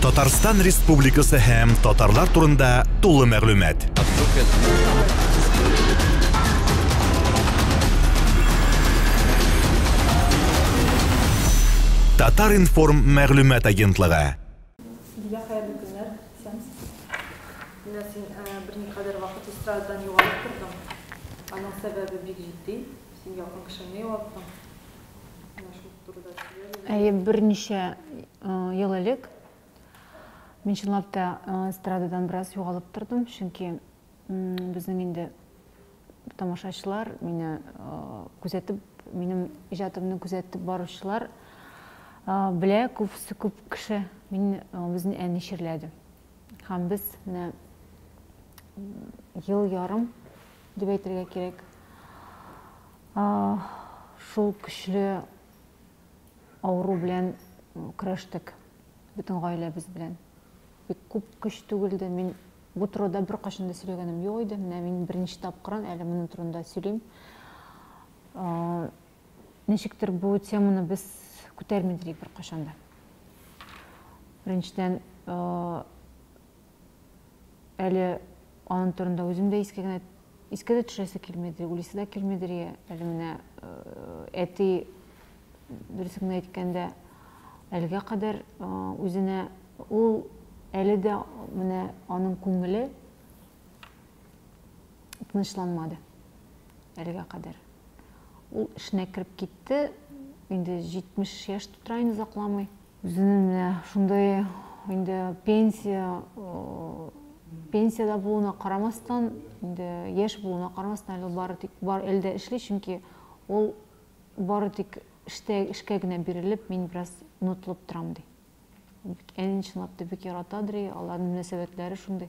Татарстан Республикасы һәм татарлар турында тулы мәгълүмат. Татар-информ мәгълүмат агентлыгы. Дилә, хәерле көннәр. Исәнмесез. Дилә, син берникадәр вакыт эстрададан югалып тордың. Аның сәбәбе бик җитди. Син якын кешеңне югалттың. Менә шул турыда сөйлә әле. Әйе, берничә ел элек мин чынлап та эстрададан бераз югалып тордым, чөнки безнең инде тамашачылар мине күзәтеп, минем иҗатымны күзәтеп баручылар белә, күбесе күп кеше мин безнең әни чирләде. Һәм без менә ел ярым дип әйтергә кирәк, шул көчле авыру белән көрәштек бөтен гаиләбез белән. Бик күп көч түгелде. Мин бу турыда беркайчан да сөйләгәнем юк иде. Менә мин беренче тапкырын әле моның турында сөйлим. Ничектер бу теманы без күтәрми идек беркайчан да. Беренчедән, әле аның турында үзем дә искә генә искә дә төшерәсе килмидер, уйлыйсы да килмидер. Әле менә әти, дөресен генә әйткәндә, әлегә кадәр үзенә ул әле дә менә аның күңеле тынычланмады әлегә кадәр. Ул эшенә кереп китте, инде 70 яшь тутыра инде озакламый. Үзенең менә шундый инде пенсия, пенсиядә булуына карамастан, инде яшь булуына карамастан, әле бары тик бар әле дә эшли, чөнки ул бары тик эштә эшкә генә бирелеп, мин бераз онытылып торам ди. Әнин чынлап та бик яратадыр, аларның мөнәсәбәтләре шундый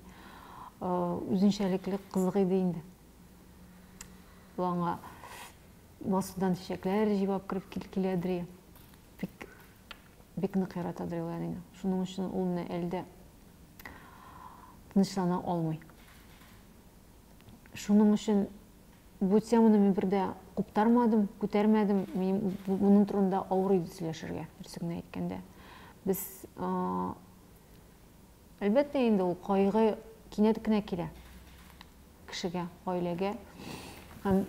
үзенчәлекле кызык иде инде. Ул аңа басудан чәчәкләр җыеп алып кереп киләдер. Бик, бик нык яратадыр ул әнине. Шуның өчен ул менә әле дә тынычлана алмый. Шуның өчен бу теманы мин бер дә куптармадым, күтәрмәдем. Мин моның турында авыр иде сөйләшергә, дөресен генә әйткәндә. Без, әлбәттә инде, ул кайгы кинәт кенә килә кешегә, гаиләгә. Һәм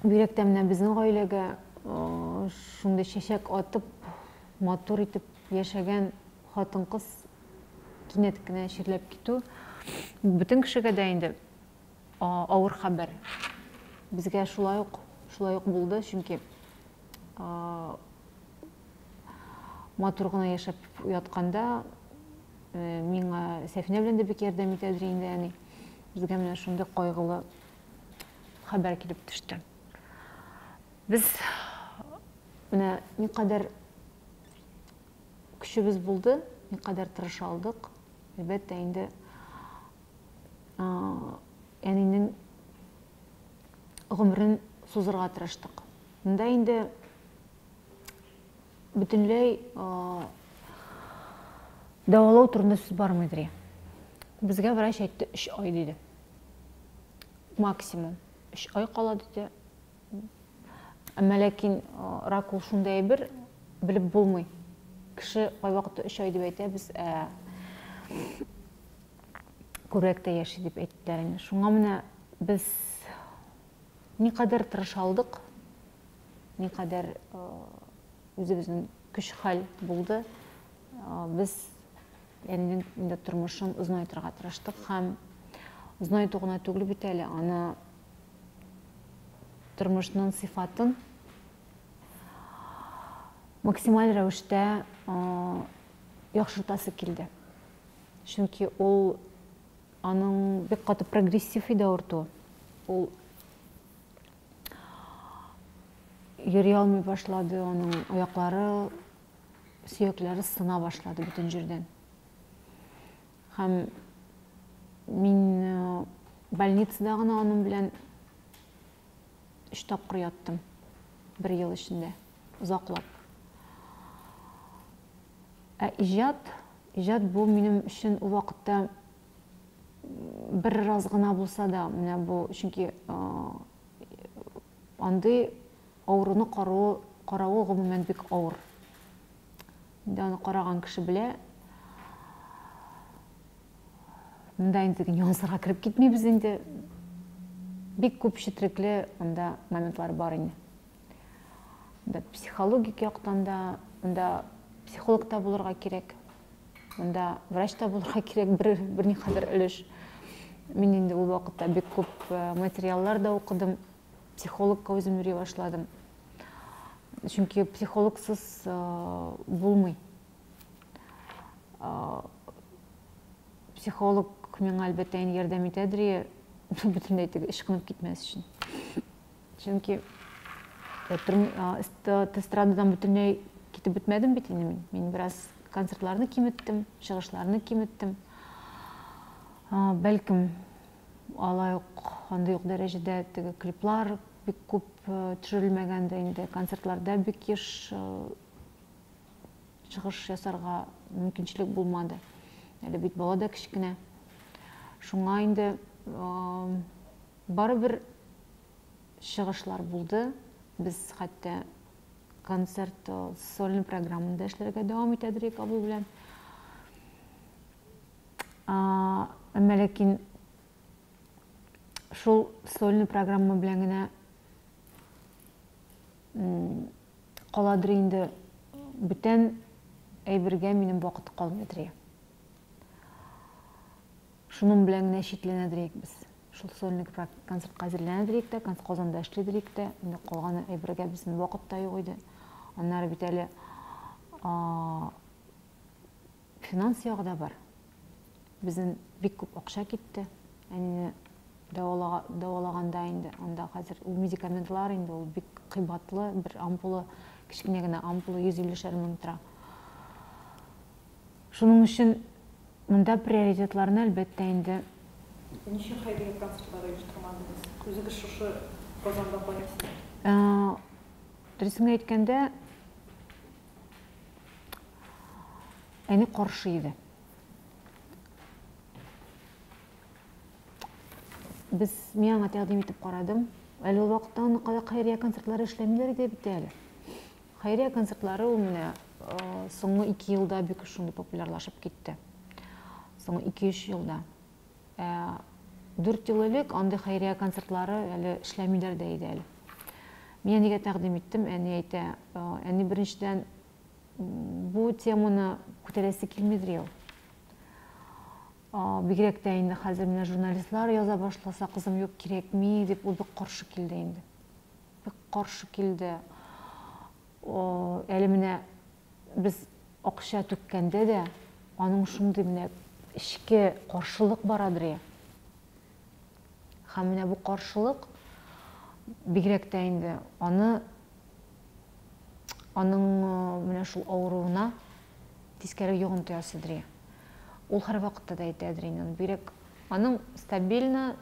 бигрәк тә менә безнең гаиләгә шундый чәчәк атып, матур итеп яшәгән хатын-кыз кинәт кенә чирләп китү бөтен кешегә дә инде авыр хәбәр. Безгә шулай ук, шулай ук булды, чөнки матур гына яшәп ятканда миңа Сәфинә белән дә бик ярдәм итәдер инде әни. Безгә менә шундый кайгылы хәбәр килеп төште. Без менә никадәр көчебез булды, никадәр тырыша алдык. Әлбәттә инде әнинең гомерен сузырга тырыштык. Монда инде бөтенләй дәвалау турында сүз бармыйдыр. Безгә врач әйтте, 3 ай диде. Максимум 3 ай кала диде. Әмма ләкин рак ул шундый әйбер, белеп булмый. Кеше кайвакытта 3 ай дип әйтә, без ә күбрәк тә яши дип әйттеләр инде. Шуңа менә без никадәр тырыша алдык, никадәр үзебезнең көч-хәл булды, без әнинең инде тормышын озынайтырга тырыштык һәм озынайту гына түгел бит әле, аны тормышның сыйфатын максималь рәвештә яхшыртасы килде. Чөнки ул аның бик каты прогрессив иде авыртуы. Ул йөри алмый башлады, аның аяклары, сөякләре сына башлады бөтен җирдән. Һәм мин больницада гына аның белән 3 тапкыр яттым бер ел эчендә, озаклап. Ә иҗат, иҗат бу минем өчен ул вакытта бер раз гына булса да, менә бу, чөнки андый авыруны каравы, каравы гомумән бик авыр. Инде аны караган кеше белә. Монда инде нюансларга кереп китмибез инде. Бик күп четрекле анда моментлар бар инде. Монда психологик яктан да, монда психолог та булырга кирәк. Монда врач та булырга кирәк бер берникадәр өлеш. Мин инде ул вакытта бик күп материаллар да укыдым, психологка үзем йөри башладым. Чөнки психологсыз булмый. Психолог миңа әлбәттә инде ярдәм итәдер, бөтенләй теге ычкынып китмәс өчен. Чөнки эстрададан бөтенләй китеп бетмәдем бит инде мин. Мин бераз концертларны киметтем, чыгышларны киметтем. Бәлкем, алай ук андый ук дәрәҗәдә теге клиплар бик күп төшерелмәгәндер инде, концертларда бик еш чыгыш ясарга мөмкинчелек булмады. Әле бит бала да кечкенә. Шуңа инде барыбер чыгышлар булды. Без хәтта концерт сольный программаны да эшләргә дәвам итәдер идек абый белән. Әмма ләкин шул сольный программа белән генә каладыр инде, бүтән әйбергә минем вакыт калмыйдыр. Шуның белән генә чикләнәдер идек без. Шул сольный концертка әзерләнәдер идек тә, Казанда эшлидер идек тә, инде калган әйбергә безнең вакыт та юк иде. Аннары бит әле финанс ягы да бар. Безнең бик күп акча китте. Әнине дәвалаганда инде анда хәзер ул медикаментлар инде ул бик кыйбатлы, бер ампула, кечкенә генә ампула 150 мең тора. Шуның өчен монда приоритетларны әлбәттә инде. Ничә хәйрия концертлары оештырмадыгыз? Үзегез шушы Казанда кайнайсыз? Дөресен әйткәндә, әни каршы иде. Без, мин аңа тәкъдим итеп карадым. Әле ул вакытта аны кадәр хәйрия концертлары эшләмиләр иде бит әле. Хәйрия концертлары ул менә соңгы 2 елда бик шундый популярлашып китте. Соңгы 2-3 елда. Ә 4 ел элек андый хәйрия концертлары әле эшләмиләр дә иде әле. Мин әнигә тәкъдим иттем, әни әйтә, әни беренчедән бу теманы күтәрәсе килмидер ел. Бигрәк тә инде хәзер менә журналистлар яза башласа, кызым юк, кирәкми дип, ул бик каршы килде инде. Бик каршы килде. Әле менә без акча түккәндә дә аның шундый менә эчке каршылык барадыр я. Һәм менә бу каршылык бигрәк тә инде аны аның менә шул авыруына тискәре йогынты ясыйдыр я. Ул һәрвакытта да әйтәдер инде, бигрәк аның стабильно,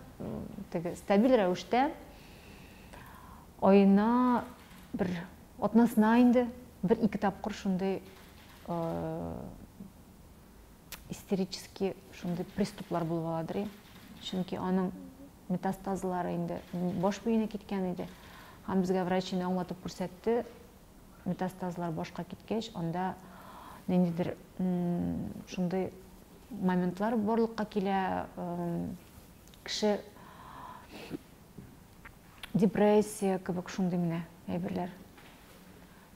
теге стабиль рәвештә аена бер атнасына инде бер-ике тапкыр шундый истерический шундый приступлар булып аладыр. Чөнки аның метастазлары инде баш миенә киткән иде. Һәм безгә врач инде аңлатып күрсәтте, метастазлар башка киткәч, анда ниндидер шундый моментлар барлыкка килә, кеше депрессия кебек шундый менә әйберләр.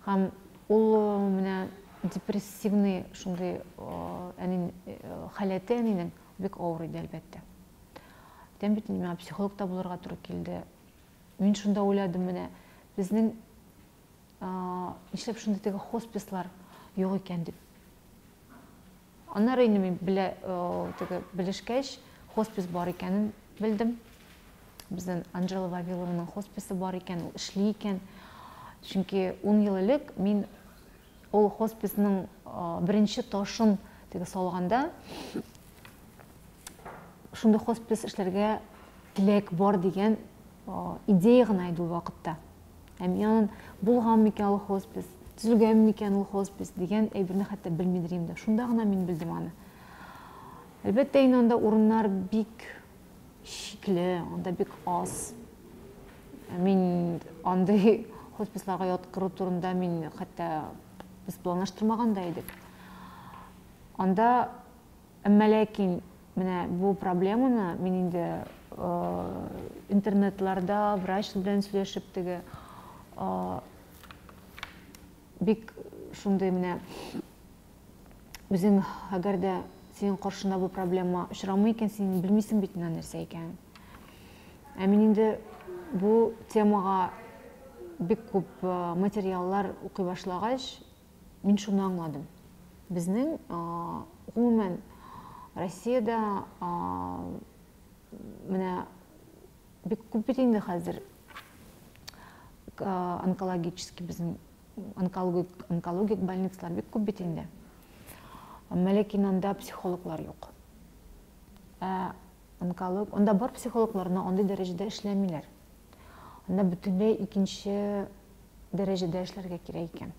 Һәм ул менә депрессивный шундый әнин халәте әнинең бик авыр иде әлбәттә. Әйтәм бит инде, миңа психолог та булырга туры килде. Мин шунда уйладым, менә безнең нишләп шундый теге хоспислар юк икән дип. Аннары инде мин белә, теге белешкәч, хоспис бар икәнен белдем. Безнең Анжела Вавилованың хосписы бар икән, ул эшли икән. Чөнки 10 ел элек мин ул хосписның беренче ташын теге салганда шундый хоспис эшләргә теләк бар дигән идея гына иде ул вакытта. Ә мин анын булган микән ул хоспис, төзелгән микән ул хоспис дигән әйберне хәтта белмидер идем дә. Шунда гына мин белдем аны. Әлбәттә, инде анда урыннар бик шикле, анда бик аз. Мин андый хосписларга яткыру турында мин хәтта Без планлаштырмаган да идек. Анда, әмма ләкин менә бу проблеманы мин инде интернетларда врач белән сөйләшеп теге бик шундый менә үзең әгәр дә синең каршында бу проблема очрамый икән, син белмисең бит менә нәрсә икәнен. Ә мин инде бу темага бик күп материаллар укый башлагач, мин шуны аңладым. Безнең гомумән Россиядә менә бик күп бит инде хәзер онкологический безнең онкологик, онкологик больницалар бик күп бит инде. Әмма ләкин анда психологлар юк. Ә онколог, анда бар психологлар, но андый дәрәҗәдә эшләмиләр. Анда бөтенләй икенче дәрәҗәдә эшләргә кирәк икән.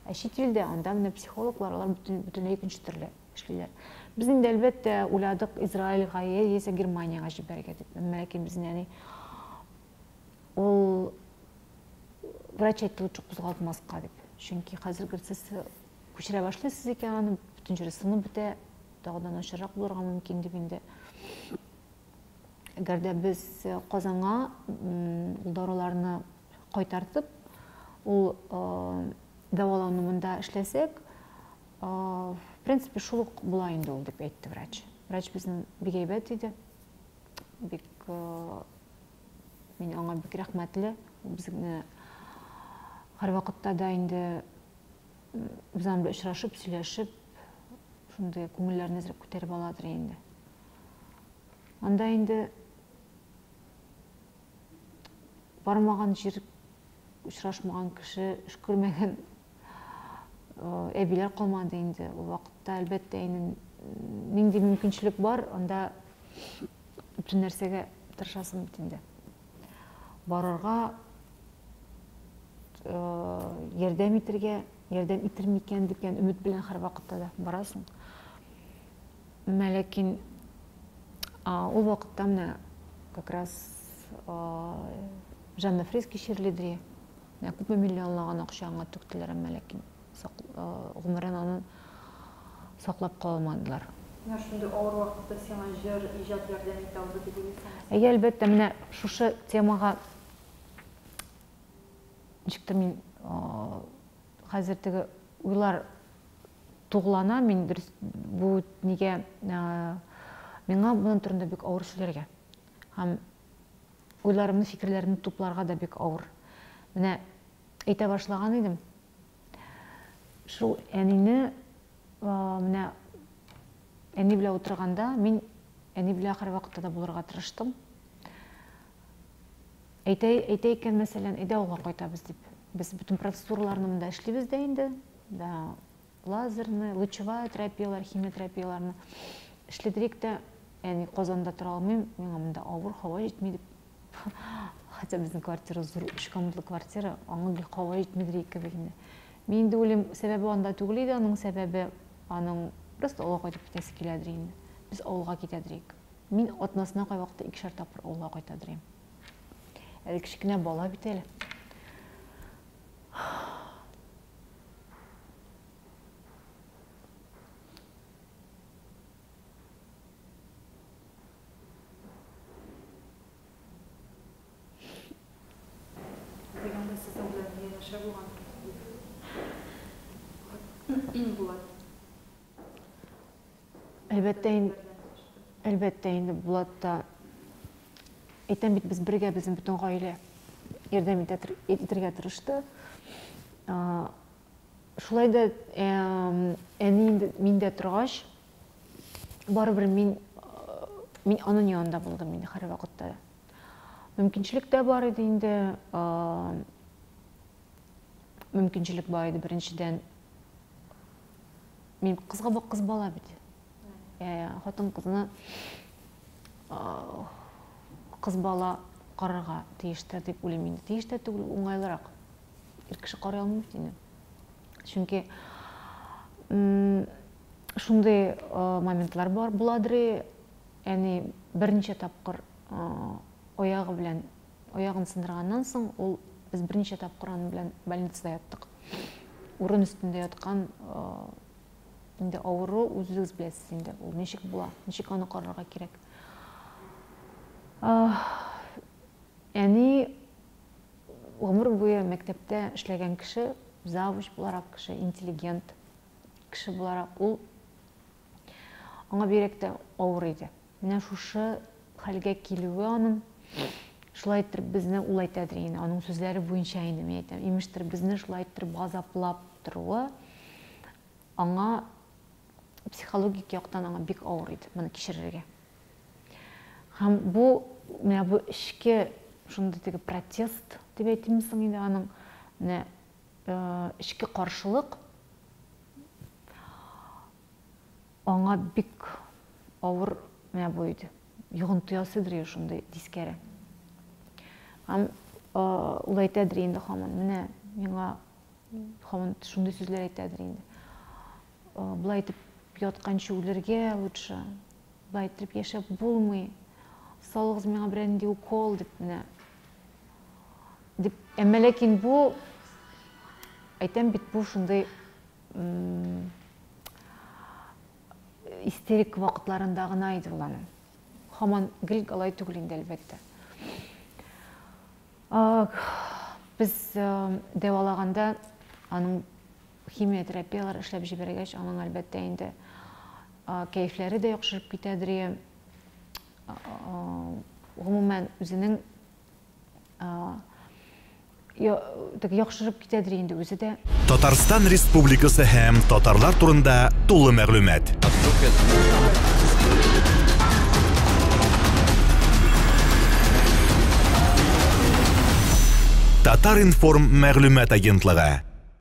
Ә чит илдә анда менә психологлар, алар бөтен, бөтенләй икенче төрле эшлиләр. Без инде әлбәттә уйладык Израильгә яисә Германиягә җибәрергә дип. Әмма ләкин безнең әни ул врач әйтте лучше кузгалтмаска дип. Чөнки хәзер говорит, сез күчерә башлыйсыз икән аны, бөтен җире сынып бетә, тагы да начаррак булырга мөмкин дип инде. Әгәр дә без Казанга ул даруларны кайтартып, ул дәвалауны монда эшләсәк, в принципе, шул ук була инде ул, дип әйтте врач. Врач безнең бик әйбәт иде. Бик мин аңа бик рәхмәтле. Ул безне һәрвакытта да инде без аның белән очрашып, сөйләшеп, шундый күңелләрне әзрәк күтәреп аладыр инде. Анда инде бармаган җир, очрашмаган кеше, эш күрмәгән әбиләр калмады инде. Ул вакытта, әлбәттә, инде нинди мөмкинчелек бар, анда бөтен нәрсәгә тырышасың бит инде. Барырга, ярдәм итергә, ярдәм итер микән дигән өмет белән һәрвакытта да барасың. Әмма ләкин ул вакытта менә как раз Жанна Фриске чирледри. Менә күпме миллионлаган акча аңа түктеләр, әмма ләкин гомерен аның саклап кала алмадылар. Менә шундый авыр вакытта сиңа җыр, иҗат ярдәм итә алды дип уйлыйсыңмы? Әйе, әлбәттә, менә шушы темага ничектер мин хәзер теге уйлар туглана, мин дөрес бу нигә миңа моның турында бик авыр сөйләргә. Һәм уйларымны, фикерләремне тупларга да бик авыр. Менә әйтә башлаган идем. Шул әнине менә әни белән утырганда мин әни белән һәрвакытта да булырга тырыштым. Әйтә, әйтә икән, мәсәлән, әйдә авылга кайтабыз дип. Без бөтен процедураларны монда эшлибез дә инде. Да, лазерны, лучевая терапияләр, химиотерапияләрне эшледерик тә, әни Казанда тора алмыйм, миңа монда авыр, һава җитми дип. Хотя безнең квартира зур, өч комнатлы квартира, аңа гел һава җитмидер кебек инде. Мин инде уйлыйм, сәбәбе анда түгел иде, аның сәбәбе аның просто авылга кайтып китәсе киләдер инде. Без авылга китәдерик. Мин атнасына кайвакытта икешәр тапкыр авылга кайтадыр идем. Әле кечкенә бала бит әле. Дигәндә сезнең белән янәшә булган Булат. Әлбәттә инде, әлбәттә инде Булат та әйтәм бит, без бергә, безнең бөтен гаилә ярдәм итәргә тырышты. Шулай да әни инде миндә торгач, барыбер мин мин аның янында булдым инде һәрвакытта. Мөмкинчелек тә бар иде инде, мөмкинчелек бар иде беренчедән. Мин кызга кыз бала бит. Хатын кызны кыз бала карарга тиештер дип уйлыйм инде. Тиеш тә түгел, уңайлырак. Ир кеше карый алмый бит инде. Чөнки шундый моментлар бар буладыр, әни берничә тапкыр аягы белән аягын сындырганнан соң, ул без берничә тапкыр аның белән больницада яттык. Урын өстендә яткан инде авыру, үзегез беләсез инде, ул ничек була, ничек аны карарга кирәк. Әни гомер буе мәктәптә эшләгән кеше, завуч буларак кеше, интеллигент кеше буларак, ул аңа бигрәк тә авыр иде. Менә шушы хәлгә килүе аның, шулай иттереп безне, ул әйтәдер инде, аның сүзләре буенча инде мин әйтәм, имештер, безне шулай иттереп газаплап торуы аңа психологик яктан аңа бик авыр иде моны кичерергә. Һәм бу, менә бу эчке шундый теге протест дип әйтимме соң инде, аның менә эчке каршылык аңа бик авыр менә бу иде. Йогынты ясыйдыр инде шундый тискәре. Һәм ул әйтәдер инде һаман, менә миңа һаман шундый сүзләр әйтәдер инде. Болай итеп ятканчы үлергә лучше, болай итеп яшәп булмый. Салыгыз миңа берәр нинди укол дип менә. Дип, әмма ләкин бу, әйтәм бит, бу шундый истерик вакытларында гына иде ул аның. Һаман гел алай түгел инде, әлбәттә. Без дәвалаганда аның химиотерапияләр эшләп җибәргәч, аның әлбәттә инде кәефләре дә яхшырып китәдер. Гомумән, үзенең яхшырып китәдер инде үзе дә. Татарстан Республикасы һәм татарлар турында тулы мәгълүмат. Татар-информ мәгълүмат агентлыгы.